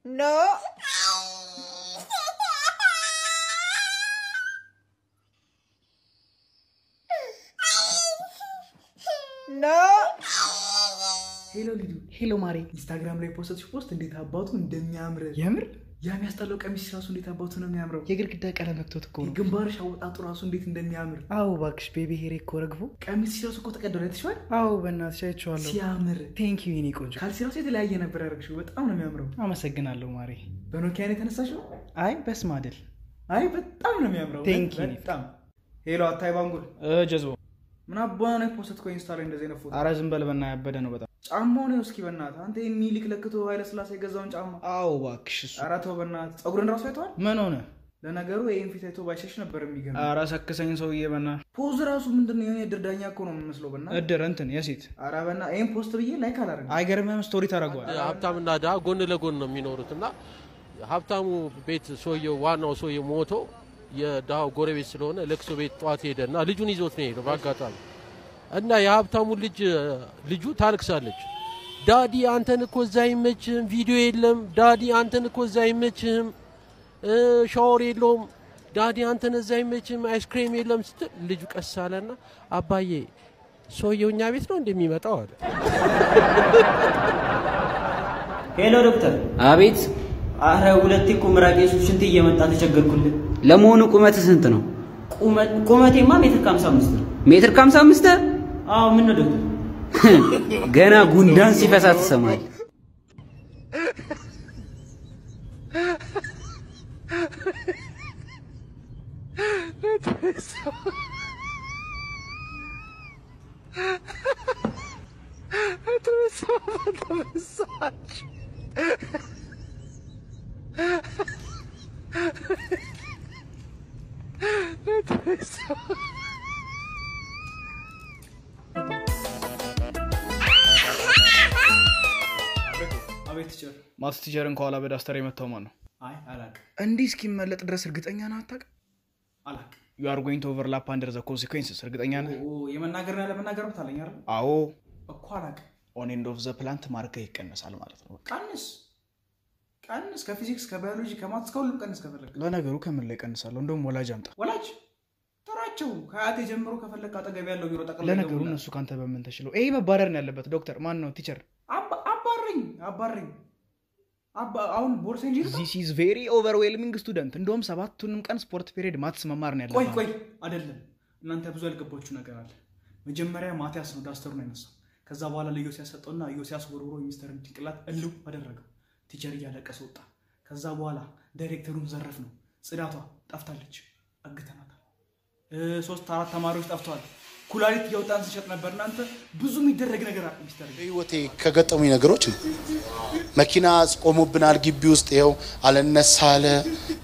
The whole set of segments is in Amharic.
No. No. Hello ልጁ። Hello ማሬ። ኢንስታግራም ላይ post post እንዴት አባቱ እንደሚያምር! የምር? ያ የሚያስጠላው ቀሚስ ራሱ እንዴት አባቱ ነው የሚያምረው! የግድግዳ ቀለም ነክቶት እኮ ነው። ግንባርሽ አወጣጡ ራሱ እንዴት እንደሚያምር! አዎ እባክሽ፣ baby hair ኤ እኮ ረግፎ። ቀሚስሽ ራሱ እኮ ተቀደደ፣ አይተሽዋል? አዎ በእናትሽ አይቼዋለሁ። ሲያምር! Thank you የኔ ቆንጆ። ካልሲ ራሱ የተለያየ ነበር ያደረግሽው፣ በጣም ነው የሚያምረው። አመሰግናለሁ ማሬ። በኖኪያ ነው የተነሳሽው? አይ በስማድል። አይ በጣም ነው የሚያምረው። Thank you። በጣም። Hello አታይ ባንጉል። ጀዝቦ። ምን አባ ነው post ኮ ኢንስታ ላይ እንደዚህ አይነት ፎቶ? አረ ዝም በል በእናትህ፣ ያበደ ነው በጣም። ጫማው ነው እስኪ በእናትህ አንተ፣ ይሄን ሚኒሊክ ለክቶ ኃይለ ስላሴ የገዛውን ጫማ። አዎ እባክሽ እሱ። ኧረ ተው በእናትህ፣ ፀጉርን ራሱ አይተዋል? ምን ሆነ? ለነገሩ ይሄን ፊት አይቶ ባይሸሽ ነበር የሚገርም። አረ ሰክሰኝ ሰውዬ በእናትህ። Pose ራሱ ምንድን ነው? የሆነ የእድር ዳኛ እኮ ነው የሚመስለው በእናትህ። እድር እንትን የሴት። ኧረ በእናትህ ይሄን post ብዬ like አላደርግም። አይገርምህም? Story ታደርገዋል። ሀብታምና ድሀ ጎን ለጎን ነው የሚኖሩት እና ሀብታሙ ቤት ሰውየው ዋናው ሰውየው ሞቶ የድሃው ጎረቤት ስለሆነ ለቅሶ ቤት ጠዋት ሄደና ልጁን ይዞት ነው የሄደው በአጋጣሚ። እና የሀብታሙ ልጅ ልጁ ታልቅሳለች። "Daddy፣ አንተን እኮ እዛ አይመችህም፣ ቪዲዮ የለም። Daddy፣ አንተን እኮ እዛ አይመችህም፣ ሻወር የለውም። Daddy፣ አንተን እዛ አይመችህም፣ አይስክሬም የለም" ስትል ልጁ ቀስ አለና "አባዬ፣ ሰውየው እኛ ቤት ነው እንደሚመጣው" አለ። Hello ዶክተር። አቤት። አረ ሁለቴ እኮ ምራቄ ሽንት እየመጣ ተቸገርኩልህ። ለመሆኑ ቁመትህ ስንት ነው? ቁመቴማ ሜትር ከ55 ነው። ሜትር ከ55? አዎ፣ ምን ነው ዶክተር? ገና ጉንዳን ሲፈሳ ትሰማለህ። አቤት teacher። Maths teacher ን ከኋላ በ duster የመታው ማን ነው? አይ አላቅም። እንዲህ እስኪመለጥ ድረስ እርግጠኛ ነህ አታውቅም? አላቅም። You are going to overlap under the consequences። እርግጠኛ ነህ? ኦ፣ የመናገርና ያለመናገር መብት አለኝ አይደል? አዎ። እኮ አላቅም። On end of the plant mark ህ ይቀነሳል ማለት ነው። ቀንስ ቀንስ፣ ከፊዚክስ፣ ከባዮሎጂ፣ ከ maths፣ ከሁሉም ቀንስ ከፈለግ። ለነገሩ ከምን ላይ ቀንሳለሁ? እንደውም ወላጅ አምጣ። ወላጅ ጥራቸው፣ ከአያቴ ጀምሮ ከፈለግ አጠገብ ያለው ቢሮ ጠቅልለው ለነገሩ ይደውልልሃል። እነሱ ካንተ በምን ተሽለው? ይሄ መባረር ነው ያለበት። ዶክተር ማን ነው? Teacher። አባረኝ አባረኝ። አሁን ቦርሴን ይዤ ልውጣ? This is very overwhelming student። እንደውም ሰባቱንም ቀን ስፖርት period maths መማር ነው ያለበት። ቆይ ቆይ፣ አይደለም፣ እናንተ ብዙ ያልገባችሁ ነገር አለ። መጀመሪያ ማቲያስ ነው duster ኡን ያነሳው። ከዛ በኋላ ለዮሲያስ ሰጠውና ዮሲያስ ወርውሮ የሚስተርን ጭንቅላት እልው አደረገው። Teacher እያለቀሰ ወጣ። ከዛ በኋላ ዳይሬክተሩን ዘረፍ ነው። ጽዳቷ ጠፍታለች፣ አግተናታል። ሶስት አራት ተማሪዎች ጠፍተዋል። ኩላሊት እያወጣን ስንሸጥ ነበር። እናንተ ብዙ የሚደረግ ነገር አለ ሚስተር። በህይወቴ ከገጠሙኝ ነገሮች ነው። መኪና ቆሞብናል ግቢ ውስጥ፣ ይኸው አልነሳ አለ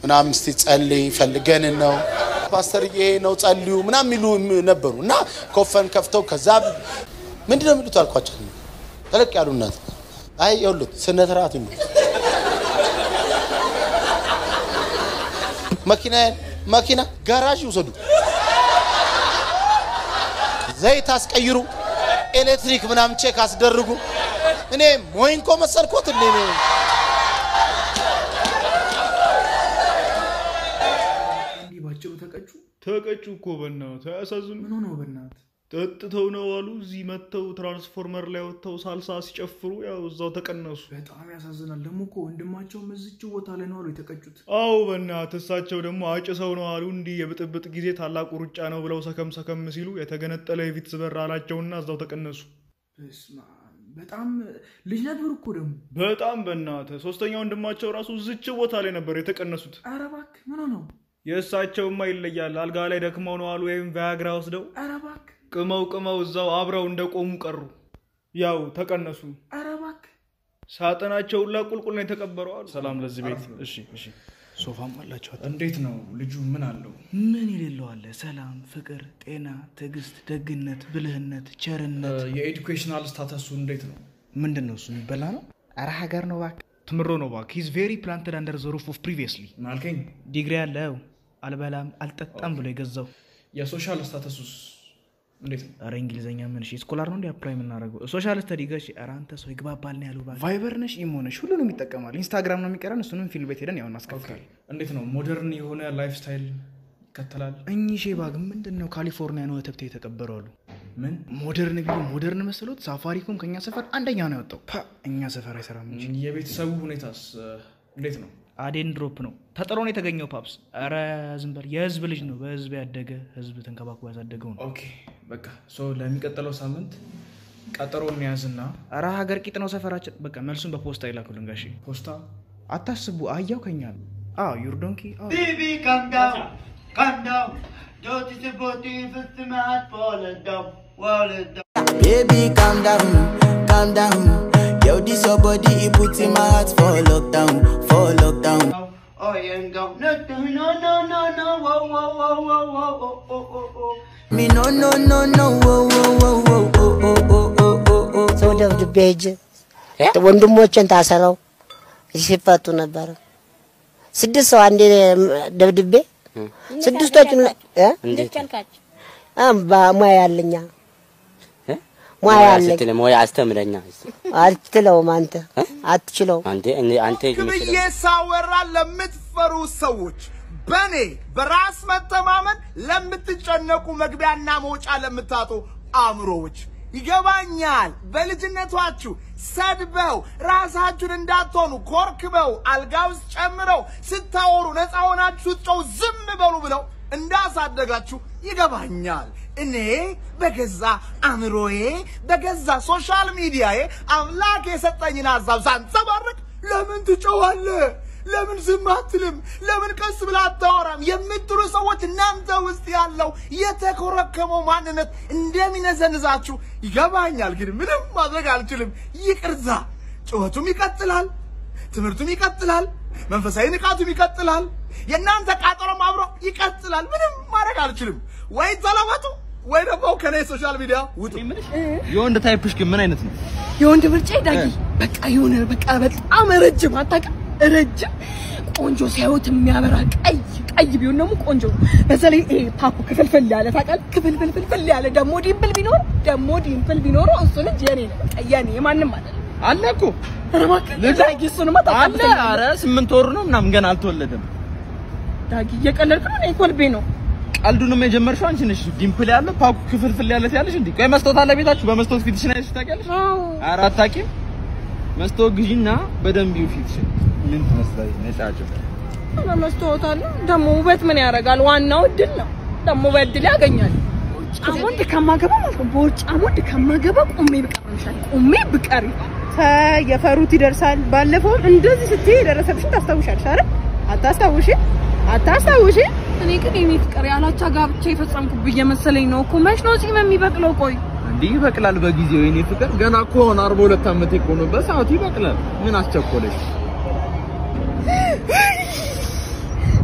ምናምን፣ እስቲ ጸልይ ፈልገን ነው ፓስተር፣ ይሄ ነው ጸልዩ ምናምን የሚሉ ነበሩ እና ኮፈን ከፍተው ከዛ ምንድን ነው የሚሉት አልኳቸው። ተለቅ ያሉ እናት አይ ይኸውልህ ስነ ስርዓት ይሉ መኪና መኪና ጋራዥ ይውሰዱ፣ ዘይት አስቀይሩ፣ ኤሌክትሪክ ምናምን check አስደርጉ። እኔ ሞይንኮ መሰልኮት እንዴ? እኔ እንዲህ ባጭሩ ተቀጩ። ተቀጩ እኮ በእናትህ፣ አያሳዝኑ? ምን ሆነው በእናትህ? ጠጥተው ነው አሉ። እዚህ መጥተው ትራንስፎርመር ላይ ወጥተው ሳልሳ ሲጨፍሩ ያው እዛው ተቀነሱ። በጣም ያሳዝናል። ደግሞ እኮ ወንድማቸውም እዚችው ቦታ ላይ ነው አሉ የተቀጩት። አዎ በእናትህ፣ እሳቸው ደግሞ አጭሰው ነው አሉ። እንዲህ የብጥብጥ ጊዜ ታላቁ ሩጫ ነው ብለው ሰከም ሰከም ሲሉ የተገነጠለ የቪትስ በር አላቸውና እዛው ተቀነሱ። በስመ አብ፣ በጣም ልጅ ነበሩ እኮ ደግሞ። በጣም በእናትህ፣ ሶስተኛ ወንድማቸው ራሱ እዚች ቦታ ላይ ነበር የተቀነሱት። ኧረ እባክህ፣ ምን ሆነው? የእሳቸውማ ይለያል። አልጋ ላይ ደክመው ነው አሉ ወይም ቪያግራ ወስደው ኧረ እባክህ፣ ቅመው ቅመው እዛው አብረው እንደቆሙ ቀሩ። ያው ተቀነሱ። ኧረ እባክህ። ሳጥናቸው ሁላ ቁልቁል ነው የተቀበረው አሉ። ሰላም ለዚህ ቤት። እሺ እሺ። ሶፋም አላቸው። እንዴት ነው ልጁ? ምን አለው? ምን የሌለው አለ? ሰላም፣ ፍቅር፣ ጤና፣ ትዕግስት፣ ደግነት፣ ብልህነት፣ ቸርነት። የ educational status ኡ እንዴት ነው? ምንድን ነው እሱ? የሚበላ ነው? ኧረ ሀገር ነው እባክህ። ትምሮ ነው እባክህ። He's very planted under the roof of previously። ምን አልከኝ? ዲግሪ አለው። አልበላም አልጠጣም ብሎ የገዛው። የ social status ኡስ እንዴት ነው? ኧረ እንግሊዘኛ ምን እሺ፣ scholar ነው እንዲ apply የምናደርገው? Social study ጋሽ። ኧረ አንተ ሰው ይግባባል ነው ያለው። ቫይበር ነሽ ኢሞ ነሽ ሁሉንም ይጠቀማል። ኢንስታግራም ነው የሚቀረን፣ እሱንም ፊልም ቤት ሄደን ያው እናስከፍታለን። እንዴት ነው? Modern የሆነ lifestyle ይከተላል? እኚህ ሼባ ግን ምንድን ነው ካሊፎርኒያ ነው እትብቴ የተቀበሩ አሉ። ምን Modern ቢሉ modern መሰሎት? ሳፋሪኮም ከኛ ሰፈር አንደኛ ነው ያወጣው። እኛ ሰፈር አይሰራም እንጂ። የቤተሰቡ ሁኔታስ እንዴት ነው? አዴን drop ነው ተጥሎ ነው የተገኘው። ፓፕስ ኧረ ዝም በል፣ የህዝብ ልጅ ነው፣ በህዝብ ያደገ ህዝብ ተንከባክቦ ያሳደገው ነው። Okay በቃ so ለሚቀጥለው ሳምንት ቀጠሮ እንያዝና። ኧረ ሀገር ቂጥ ነው ሰፈራችን። በቃ መልሱን በፖስታ ይላኩልን ጋሼ። ፖስታ አታስቡ፣ አህያው ከኛ ነው። አዎ your donkey። Baby calm down, calm down. Baby calm down, calm down. Yo, this your body, it puts in my heart for lockdown, for lockdown. Oh, yeah, go. No, no, no, no, no, whoa, whoa, whoa, whoa, whoa, oh, oh, oh. Me no, no, no, no, whoa, whoa, whoa, whoa, oh, oh, oh, oh, oh, oh. ሰው ደብድቤ ሂጅ ወንድሞቼን ታሰረው ሲፈቱ ነበር። 6 ሰው አንዴ ደብድቤ ስድስቶቹን ሙያ ያለኛ ሙያ ያለኝ ሙያ አስተምረኛ። አትችለውም አንተ አትችለውም። አንተ ብዬ ሳወራ ለምትፈሩ ሰዎች፣ በኔ በራስ መተማመን ለምትጨነቁ፣ መግቢያና መውጫ ለምታጡ አእምሮዎች ይገባኛል። በልጅነቷችሁ ሰድበው ራሳችሁን እንዳትሆኑ ኮርክበው አልጋ ውስጥ ጨምረው ስታወሩ ነፃ ሆናችሁ ስትጮው ዝም በሉ ብለው እንዳሳደጋችሁ ይገባኛል። እኔ በገዛ አእምሮዬ በገዛ social media ዬ አምላክ የሰጠኝን ሀሳብ ሳንጸባርቅ ለምን ትጮዋለህ? ለምን ዝም አትልም? ለምን ቀስ ብለህ አታወራም? የምትሉ ሰዎች እናንተ ውስጥ ያለው የተኮረከመው ማንነት እንደሚነዘንዛችሁ ይገባኛል። ግን ምንም ማድረግ አልችልም። ይቅርታ። ጩኸቱም ይቀጥላል፣ ትምህርቱም ይቀጥላል፣ መንፈሳዊ ንቃቱም ይቀጥላል፣ የእናንተ ቃጠሎም አብሮ ይቀጥላል። ምንም ማድረግ አልችልም። ወይ ተለወጡ ወይ ደግሞ ከኔ social media ውጡ። የወንድ type ሽ ግን ምን አይነት ነው? የወንድ ምርጫ ዳጊ በቃ የሆነ በቃ በጣም ረጅም አታውቅም? ረጅም ቆንጆ ሲያዩት የሚያበራ ቀይ ቀይ ቢሆን ደግሞ ቆንጆ። በዛ ላይ ይሄ ፓኩ ክፍልፍል ያለ ታውቃለህ? ክፍልፍልፍል ያለ ደግሞ dimple ቢኖር ደግሞ dimple ቢኖረው እሱ ልጅ የኔ ነው። በቃ የኔ የማንም አይደለም። አለ እኮ ኧረ እባክህ ዳጊ እሱንማ አለ። ኧረ 8 ወሩ ነው ምናምን ገና አልተወለደም። ዳጊ እየቀለድክ ነው? እኔ ኮልቤ ነው። ቀልዱንም የጀመርሽው አንቺ ነሽ። Dimple ያለው ፓኩ ክፍልፍል ያለ ትያለሽ እንዴ? ቆይ መስታወት አለ ቤታችሁ? በመስታወት ፊትሽን አይተሽ ታውቂያለሽ? ኧረ አታውቂም። መስታወት ግዢና በደንብ ይው ፊትሽን ምን ትመስላለች? ነጫጭ ኧረ መስታወት አለ ደግሞ። ውበት ምን ያደርጋል? ዋናው እድል ነው። ደግሞ በእድል ያገኛል። ቦርጫም ወንድ ከማገባ ማለት ነው። ቦርጫም ወንድ ከማገባ ቆሜ ብቀር ይሻላል። ቆሜ ብቀር የፈሩት ይደርሳል። ባለፈውም እንደዚህ ስትይ የደረሰብሽን ታስታውሻለሽ አይደል? አታስታውሺ አታስታውሺ? እኔ ግን የኔ ፍቅር ያላቻ ጋብቻ የፈጸምኩብህ እየመሰለኝ ነው እኮ። መች ነው ጺም የሚበቅለው? ቆይ እንዲህ ይበቅላል በጊዜው የኔ ፍቅር። ገና እኮ አሁን 42 ዓመቴ እኮ ነው። በሰዓቱ ይበቅላል። ምን አስቸኮለሽ?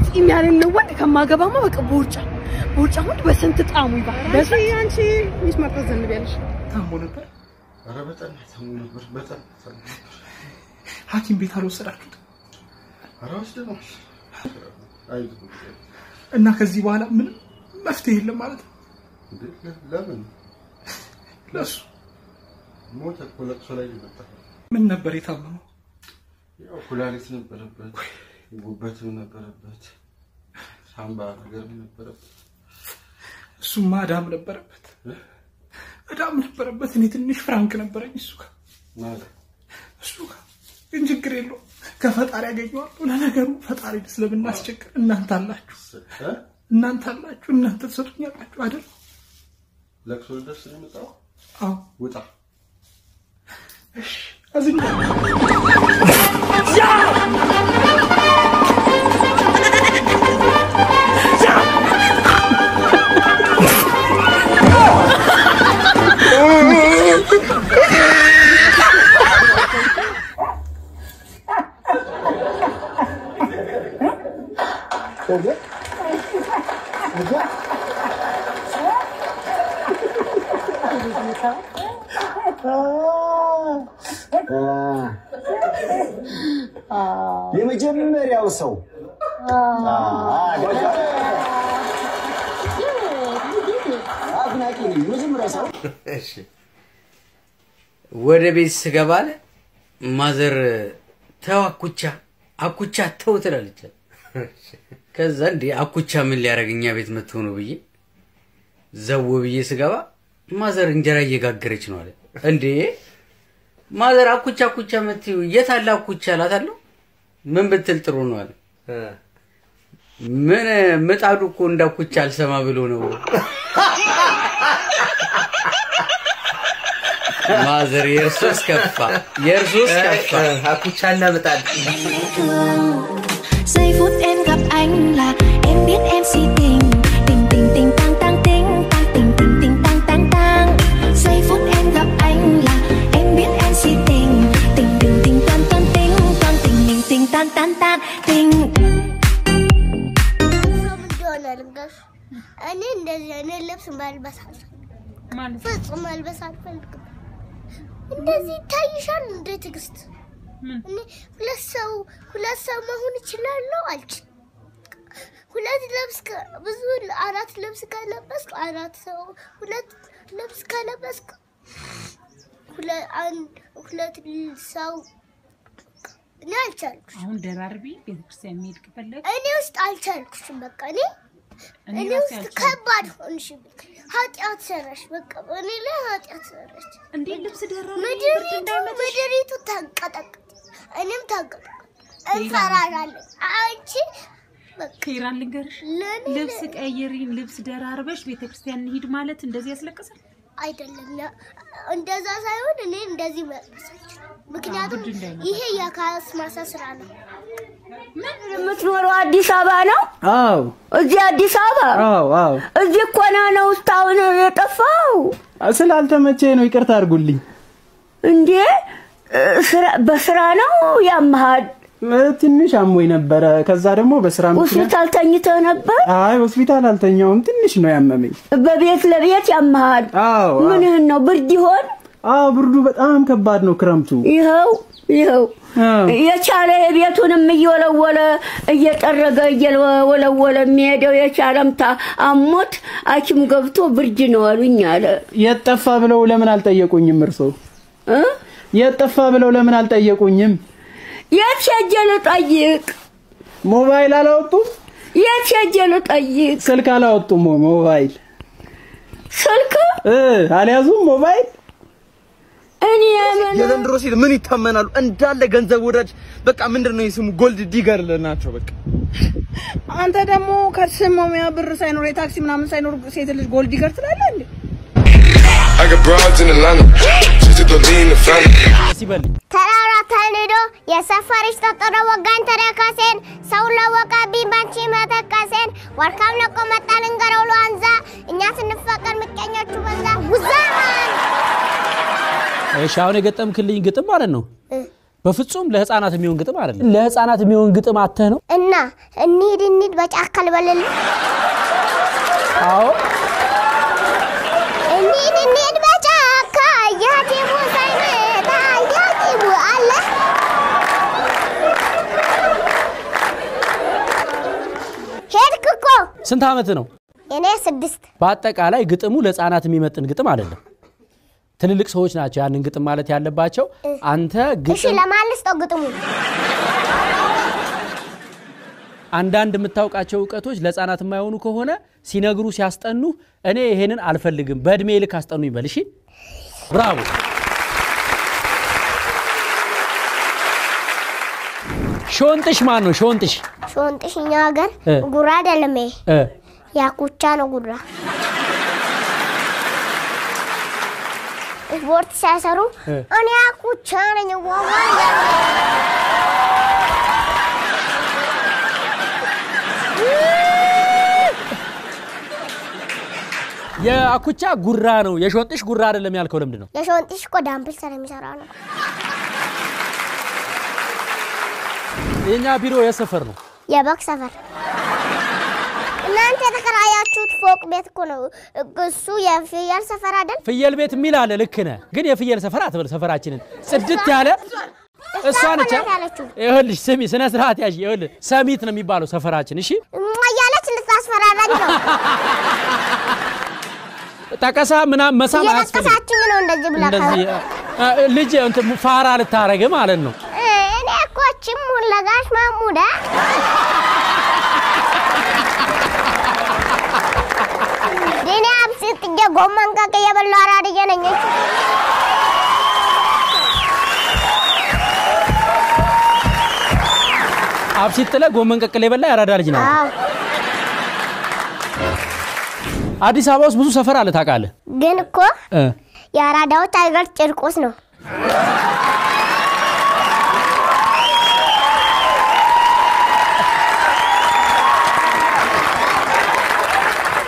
ጺም ያሌለው ወንድ ከማገባማ በቃ ቦርጫ ወንድ በስንት ጣሙ ይባላል። በስንት አንቺ ሚስማር ታዘንቢያለሽ። ታሞ ነበር። ኧረ በጣም ታሞ ነበር። በጣም ታሞ ነበር። ሐኪም ቤት አልወሰዳችሁት? ኧረ ወስደነዋል። እና ከዚህ በኋላ ምንም መፍትሄ የለም ማለት ነው? ለምን ለሱ ሞተ እኮ ለቅሶ ላይ መጣ። ምን ነበር የታመመው? ያው ኩላሊት ነበረበት፣ ጉበትም ነበረበት፣ ሳምባ ነገርም ነበረበት። እሱማ እዳም ነበረበት፣ እዳም ነበረበት። እኔ ትንሽ ፍራንክ ነበረኝ እሱ ጋር እሱ ጋር ግን ችግር የለውም ከፈጣሪ ያገኘዋለሁ። ለነገሩ ፈጣሪ ስለምናስቸግር እናንተ አላችሁ፣ እናንተ አላችሁ፣ እናንተ ትሰጡኛላችሁ አይደል? ለቅሶ ልደርስ ነው የመጣው። አዎ ውጣ። እሺ አዝኛለሁ። የመጀመሪያው ሰው አድናቂ ነኝ። የመጀመሪያው ሰው። እሺ ወደ ቤት ስገባ አለ ማዘር ተው አኩቻ አኩቻ ተው ትላለች። ከዛ እንዴ አኩቻ ምን ሊያደርግ እኛ ቤት መጥቶ ነው ብዬ ዘው ብዬ ስገባ ማዘር እንጀራ እየጋገረች ነው አለ። እንዴ ማዘር አኩቻ አኩቻ መጥተው የት አለ አኩቻ እላታለሁ። ምን ብትል ጥሩ ነው አለ። ምን ምጣዱ እኮ እንዳኩቻ አልሰማ ብሎ ነው። ማዘር የእርሶስ ከፋ፣ የእርሶስ ከፋ። አኩቻና ምጣድ። Giây phút em gặp anh là em biết em si tình tình tình tình tang tang tình tang tình tình tình tang tang tang. Giây phút em gặp anh là em biết em si tình tình tình tình tan tan tình tan tình mình tình tan tan tan tình. እንደሆነ ልንገርሽ፣ እኔ እንደዚህ አይነት ልብስ መልበስ አልፈልግም። ፍጹም መልበስ አልፈልግም። እንደዚህ ይታይሻል እንደ ትዕግስት። እኔ ሁለት ሰው መሆን እችላለሁ አልችልም። ሁለት ልብስ ብዙ አራት ልብስ ከለበስኩ አራት ሰው፣ ሁለት ልብስ ከለበስኩ ሁለት ሰው እኔ አልቻልኩሽም። አሁን ደራርቢ ቤተክርስቲያን መሄድ ከፈለግ እኔ ውስጥ አልቻልኩሽም። በቃ እኔ ውስጥ ከባድ ሆንሽብኝ። ኃጢአት ሰራሽ። በቃ እኔ ላይ ኃጢአት ሰራሽ። እንዴ ልብስ ደራርቢ ምድሪቱ ታንቀጠቅጥ፣ እኔም ታንቀጠቅጥ፣ እንፈራራለን። አንቺ ኬራን ልንገርሽ፣ ልብስ ቀይሪ፣ ልብስ ደራርበሽ ቤተክርስቲያን እንሂድ ማለት እንደዚህ ያስለቅሳል አይደለም። እንደዛ ሳይሆን እኔ እንደዚህ መልበስ አልችልም። ምክንያቱም ይሄ የካስማሳ ስራ ነው። የምትኖረው አዲስ አበባ ነው? አዎ። እዚህ አዲስ አበባ? አዎ አዎ። እዚህ እኮ ነው እስካሁን የጠፋው። ስላልተመቼ ነው፣ ይቅርታ አድርጉልኝ። እንዴ በስራ ነው ያመሃል? ትንሽ አሞኝ ነበረ። ከዛ ደግሞ በስራ ምክንያት ሆስፒታል ተኝተህ ነበር? አይ ሆስፒታል አልተኛውም፣ ትንሽ ነው ያመመኝ። በቤት ለቤት ያመሃል? አዎ። ምንህን ነው? ብርድ ይሆን? አዎ ብርዱ በጣም ከባድ ነው ክረምቱ። ይኸው ይኸው የቻለ የቤቱንም እየወለወለ እየጠረገ እየወለወለ የሚሄደው የቻለም አሞት ሐኪም ገብቶ ብርድ ነው አሉኝ አለ። የት ጠፋ ብለው ለምን አልጠየቁኝም? እርሶ የት ጠፋ ብለው ለምን አልጠየቁኝም? የት ሄጄ ልጠይቅ? ሞባይል አላወጡም? የት ሄጄ ልጠይቅ? ስልክ አላወጡም? ሞባይል ስልክ አልያዙም? ሞባይል እኔ የዘንድሮ ሴት ምን ይታመናሉ? እንዳለ ገንዘብ ወዳጅ በቃ ምንድነው የስሙ gold digger ናቸው። በቃ አንተ ደግሞ ከስም መሙያ ብር ሳይኖር የታክሲ ምናምን ሳይኖር ሴት ልጅ gold digger ትላለህ እንዴ? I got broads in Atlanta. Just to lean the family. ተራራ ተንዶ የሰፈርሽ ጠጠሮ ወጋኝ ተረከሴን ሰው ለወቀብኝ ባንቺ መተከሴን ወርካም ለቆ መጣ ልንገረው ለዋንዛ እኛ ስንፈቀር ምቀኞቹ በዛ ውዛን። እሺ አሁን የገጠምክልኝ ግጥም ማለት ነው በፍጹም ለህፃናት የሚሆን ግጥም አይደለም። ለህፃናት የሚሆን ግጥም አተህ ነው እና እንሂድ እንሂድ በጫካ ልበልል። አዎ እንሂድ እንሂድ በጫካ ያቲሙ ሳይመጣ ያቲሙ አለ። ሄድክ እኮ። ስንት ዓመት ነው? እኔ 6። በአጠቃላይ ግጥሙ ለህፃናት የሚመጥን ግጥም አይደለም። ትልልቅ ሰዎች ናቸው ያንን ግጥም ማለት ያለባቸው። አንተ ግጥም እሺ ለማን ልስጠው ግጥሙ? አንዳንድ የምታውቃቸው እውቀቶች ለህፃናት የማይሆኑ ከሆነ ሲነግሩ ሲያስጠኑ እኔ ይሄንን አልፈልግም በእድሜ ልክ አስጠኑኝ በል። እሺ ብራቮ። ሾንጥሽ ማን ነው? ሾንጥሽ ሾንጥሽ እኛ ሀገር ጉራ አይደለም፣ ይሄ ያኩቻ ነው ጉራ። ስፖርት ሲያሰሩ እኔ አኩቻ ነኝ ዋዋ። የአኩቻ ጉራ ነው የሾንጥሽ ጉራ አይደለም ያልከው ለምንድን ነው? የሾንጥሽ እኮ dumbbell ስለሚሰራ ነው። የኛ ቢሮ የሰፈር ነው፣ የበግ ሰፈር። እናንተ የተከራያችሁት ፎቅ ቤት እኮ ነው። እሱ የፍየል ሰፈር አይደል? ፍየል ቤት የሚል አለ። ልክ ነህ፣ ግን የፍየል ሰፈር አትበል። ሰፈራችንን ጽድት ያለ እሷ ነች። ይኸውልሽ ስሚ፣ ስነ ስርዓት ያዥ። ይኸውልህ ሰሚት ነው የሚባለው ሰፈራችን። እሺ እያለች ልታስፈራራኝ ነው። ጠቀሳ ምናምን መሳም አያስፈልግም። እየጠቀሳችኝ ነው እንደዚህ ብላ እንደዚህ ልጅ እንትን ፋራ ልታረግ ማለት ነው። እኔ እኮ ችሙን ለጋሽ ማሙዳ እኔ አብሲት ጥጄ ጎመን ቀቅዬ የበላሁ አራድዬ ነኝ። አብሲት ጥለህ ጎመን ቀቅለህ የበላ የአራዳ ልጅ ነው። አዎ። አዲስ አበባ ውስጥ ብዙ ሰፈር አለ ታውቃለህ? ግን እኮ የአራዳዎች አገር ጭርቆስ ነው።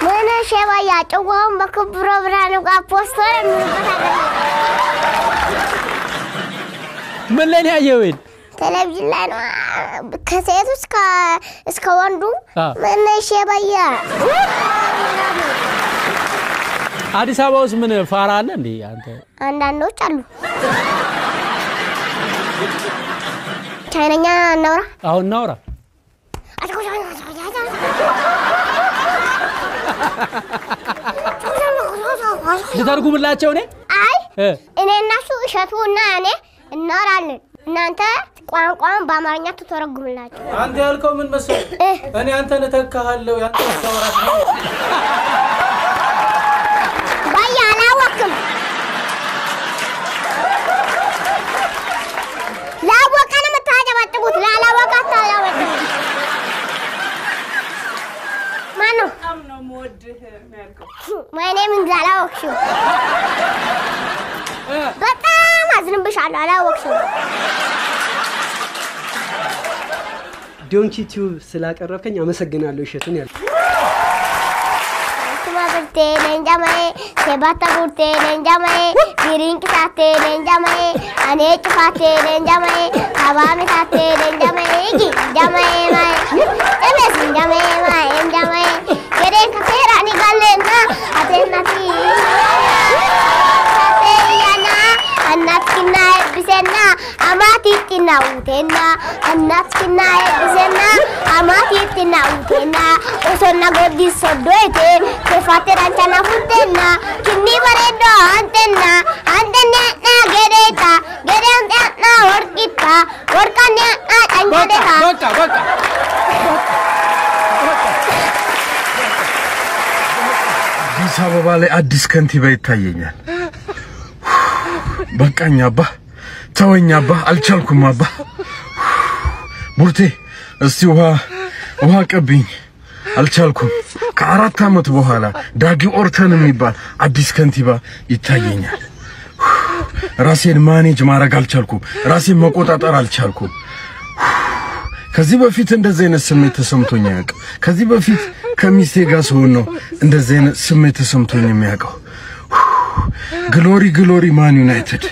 ምን ሼባ ያጨዋውን በክብሮ ብርሃኑ ጋር ፖስተር የሚሉበት ሀገር ነው። ምን ላይ ነው ያየኸው? ይሄን ቴሌቪዥን ላይ ነው። ከሴቱ እስከ ወንዱ ምን ሼባያ አዲስ አበባ ውስጥ ምን ፋራ አለ እንዴ አንተ? አንዳንዶች አሉ። ቻይነኛ እናውራ። አሁን እናውራ። ልተርጉምላቸው እኔ? አይ እኔ እና እሱ እሸቱ እና እኔ እናወራለን። እናንተ ቋንቋውን በአማርኛ ትተረጉምላቸው። አንተ ያልከው ምን መሰለህ? እኔ አንተን እተካሃለሁ ያንተ ታወራት ነው። ባያ አላወቅም። ላወቀ ነው የምታጨበጭቡት፣ ላላወቀ አታጨበጭቡት። ማነው? በጣም ነው የምወድህ የሚያልከው። ወይኔ ምን አላወቅሽው። በጣም አዝንብሻለሁ። አላወቅሽው። ዶንኪ ቲዩብ ስላቀረብከኝ አመሰግናለሁ እሸቱን ያልኩት። Tuma burtee leenca malee, sebatta burtee leenca malee, birinqisattee leenca malee, anee cufattee leenca malee, habaamisattee leenca malee, igi jamaee malee, emes jamaee malee, jamaee, gedeen kaseera ni galleena, ateennati, sateeyyana, annatkinna eebbisenna, amaatittinna utenna, annatkinna eebbisenna, amaatittinna utenna, osonna goddi soddoete, kefatte danchana futtenna, kinni bareeddoo antenna, antenni na gedeeta, gedeen na worqitta, worqanni na cancadeeta. በቃ በቃ። አዲስ አበባ ላይ አዲስ ከንቲባ ይታየኛል። በቃኝ አባ፣ ተወኝ አባ፣ አልቻልኩም አባ። ቡርቴ እስቲ ውሃ ውሃ ቀብኝ፣ አልቻልኩም። ከ4 ዓመት በኋላ ዳጊ ኦርተን የሚባል አዲስ ከንቲባ ይታየኛል። ራሴን manage ማድረግ አልቻልኩም። ራሴን መቆጣጠር አልቻልኩም። ከዚህ በፊት እንደዚህ አይነት ስሜት ተሰምቶኝ አያውቅም። ከዚህ በፊት ከሚስቴ ጋር ስሆን ነው እንደዚህ አይነት ስሜት ተሰምቶኝ የሚያውቀው። Glory glory Man United።